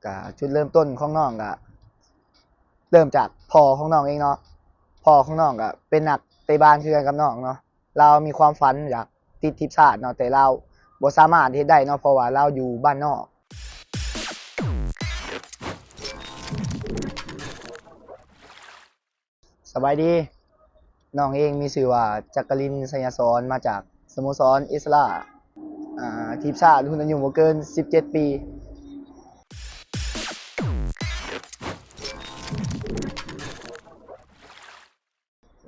ກະຈຸດເລີ່ມຕົ້ນຂອງນ້ອງກະເລີ່ມຈາກພໍ່ຂອງນ້ອງເອງເນາະ. ພໍ່ຂອງນ້ອງກະເປັນນັກເຕະບານຄືກັນກັບນ້ອງເນາະ. ລາວມີຄວາມຝັນຢາກຕິດທີມຊາດເນາະ, ແຕ່ລາວບໍ່ສາມາດເຮັດໄດ້ເນາະ ເພາະວ່າລາວຢູ່ບ້ານນອກ. ສະບາຍດີ, ນ້ອງເອງມີຊື່ວ່າ ຈັກກະລິນ ໄຊຍະສອນ ມາຈາກສະໂມສອນເອສລາ ອາ ທີມຊາດຮຸ່ນອາຍຸບໍ່ເກີນສິບເຈັດປີ.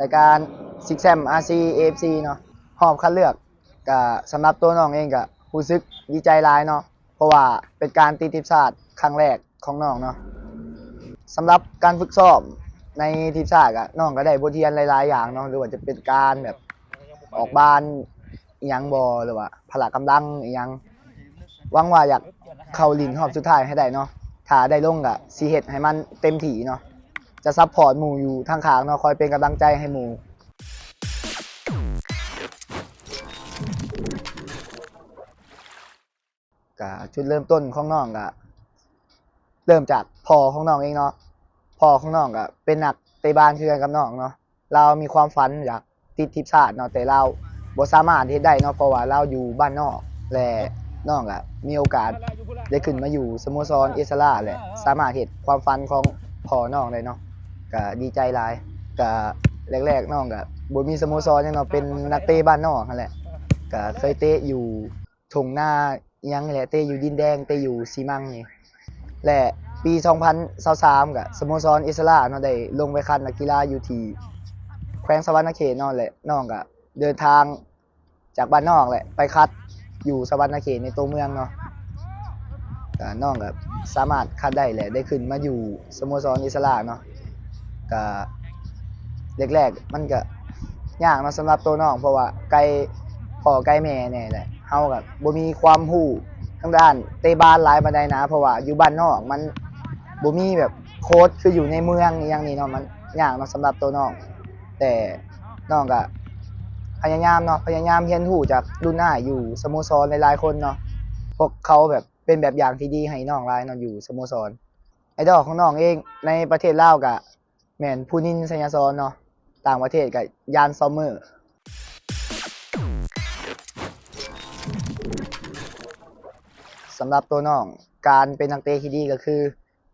ລາຍການຊິກແຊມ ອາຊີ ເອເອັຟຊີ ເນາະ ຮອບຄັດເລືອກ ກະສຳລັບຕົວນ້ອງເອງກະຮູ້ສຶກດີໃຈຫຼາຍເນາະ ເພາະວ່າເປັນການຕິດທີມຊາດຄັ້ງແລກຂອງນ້ອງເນາະ. ສຳລັບການຝຶກຊ້ອມໃນທີມຊາດກະ ນ້ອງກະໄດ້ບົດຮຽນຫຼາຍໆຢ່າງເນາະ ຫຼືວ່າຈະເປັນການແບບອອກບານອີ່ຫຍັງບໍ ຫຼືວ່າພະລະກຳລັງອີ່ຫຍັງ. ຫວັງວ່າຢາກເຂົ້າຫຼິ້ນຮອບສຸດທ້າຍໃຫ້ໄດ້ເນາະ. ຖ້າໄດ້ລົງກະຊິເຮັດໃຫ້ມັນເຕັມທີ່ເນາະ. ຈະຊັບພອດໝູ່ຢູ່ທາງຂ້າງເນາະ, ຄອຍເປັນກຳລັງໃຈໃຫ້ໝູ່. ກະຈຸດເລີ່ມຕົ້ນຂອງນ້ອງກະເລີ່ມຈາກພໍ່ຂອງນ້ອງເອງເນາະ. ພໍ່ຂອງນ້ອງກະເປັນນັກເຕະບານຄືກັນກັບນ້ອງເນາະ. ລາວມີຄວາມຝັນຢາກຕິດທີມຊາດເນາະ, ແຕ່ລາວບໍ່ສາມາດເຮັດໄດ້ເນາະ ເພາະວ່າລາວຢູ່ບ້ານນອກ ແລະ ນ້ອງກະມີໂອກາດໄດ້ຂຶ້ນມາຢູ່ສະໂມສອນເອສລາ ແລະ ສາມາດເຮັດຄວາມຝັນຂອງພໍ່ນ້ອງໄດ້ເນາະ. ກະດີໃຈຫຼາຍ. ກະແລກໆນ້ອງກະບໍ່ມີສະໂມສອນຫຍັງເນາະ, ເປັນນັກເຕະບ້ານນອກຫັ້ນແຫຼະ. ກະເຄີຍເຕະຢູ່ ທົ່ງນາອີ່ຫຍັງນີ້ແຫຼະ, ເຕະຢູ່ດິນແດງ ເຕະຢູ່ຊີມັງນີ້ແຫຼະ. ປີສອງພັນຊາວສາມ ກະສະໂມສອນເອສລາເນາະ ໄດ້ລົງໄປຄັດນັກກິລາຢູ່ທີ່ແຂວງສະຫວັນນະເຂດເນາະ ແລະ ນ້ອງກະເດີນທາງຈາກບ້ານນອກແຫຼະ ໄປຄັດຢູ່ສະຫວັນນະເຂດໃນຕົວເມືອງເນາະ. ກະນ້ອງກະສາມາດຄັດໄດ້ ແລະ ໄດ້ຂຶ້ນມາຢູ່ສະໂມສອນເອສລາເນາະ. ກະແລກໆມັນກະຍາກເນາະ ສຳລັບໂຕນ້ອງ ເພາະວ່າໄກພໍ່ໄກແມ່ແດ່ແຫຼະ. ເຮົາກະບໍ່ມີຄວາມຮູ້ທາງດ້ານເຕະບານຫຼາຍປານໃດນະ ເພາະວ່າຢູ່ບ້ານນອກມັນບໍ່ມີແບບໂຄດຄືຢູ່ໃນເມືອງອີ່ຫຍັງນີ້ເນາະ, ມັນຍາກເນາະສຳລັບໂຕນ້ອງ. ແຕ່ນ້ອງກະພະຍາຍາມເນາະ, ພະຍາຍາມຮຽນຮູ້ຈາກລຸ້ນອ້າຍຢູ່ສະໂມສອນຫຼາຍໆຄົນເນາະ. ພວກເຂົາແບບ ເປັນແບບຢ່າງທີ່ດີໃຫ້ນ້ອງຫຼາຍເນາະ ຢູ່ສະໂມສອນ. ໄອດອລຂອງນ້ອງເອງໃນປະເທດລາວກະແມ່ນພູນິນ ໄຊຍະສອນເນາະ, ຕ່າງປະເທດກະຢານ ຊອມເມີ. ສຳລັບໂຕນ້ອງ ການເປັນນັກເຕະທີ່ດີກະຄື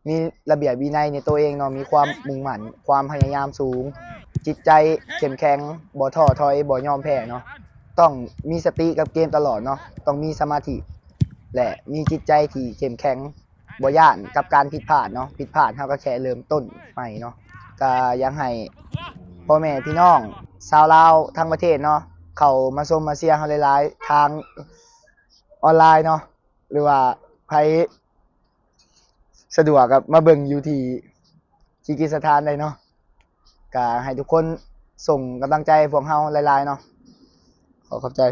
ມີລະບຽບວິໄນໃນໂຕເອງເນາະ, ມີຄວາມມຸ່ງໝັ້ນ ຄວາມພະຍາຍາມສູງ, ຈິດໃຈເຂັ້ມແຂງ ບໍ່ທໍ້ຖອຍ ບໍ່ຍອມແພ້ເນາະ. ຕ້ອງມີສະຕິກັບເກມຕະຫຼອດເນາະ, ຕ້ອງມີສະມາທິ ແລະ ມີຈິດໃຈທີ່ເຂັ້ມແຂງ, ບໍ່ຢ້ານກັບການຜິດພາດເນາະ, ຜິດພາດເຮົາກະແຄ່ເລີ່ມຕົ້ນໃໝ່ເນາະ. ກະຢາກໃຫ້ພໍ່ແມ່ພີ່ນ້ອງຊາວລາວທັງປະເທດເນາະ ເຂົ້າມາຊົມມາເຊຍເຮົາຫຼາຍໆ ທາງອອນລາຍເນາະ ຫຼືວ່າໃຜ ສະດວກກະມາເບິ່ງຢູ່ທີ່ຄີກິສະຖານໄດ້ເນາະ. ກະໃຫ້ທຸກຄົນສົ່ງກຳລັງໃຈໃຫ້ພວກເຮົາຫຼາຍໆເນາະ. ຂໍຂອບໃຈ.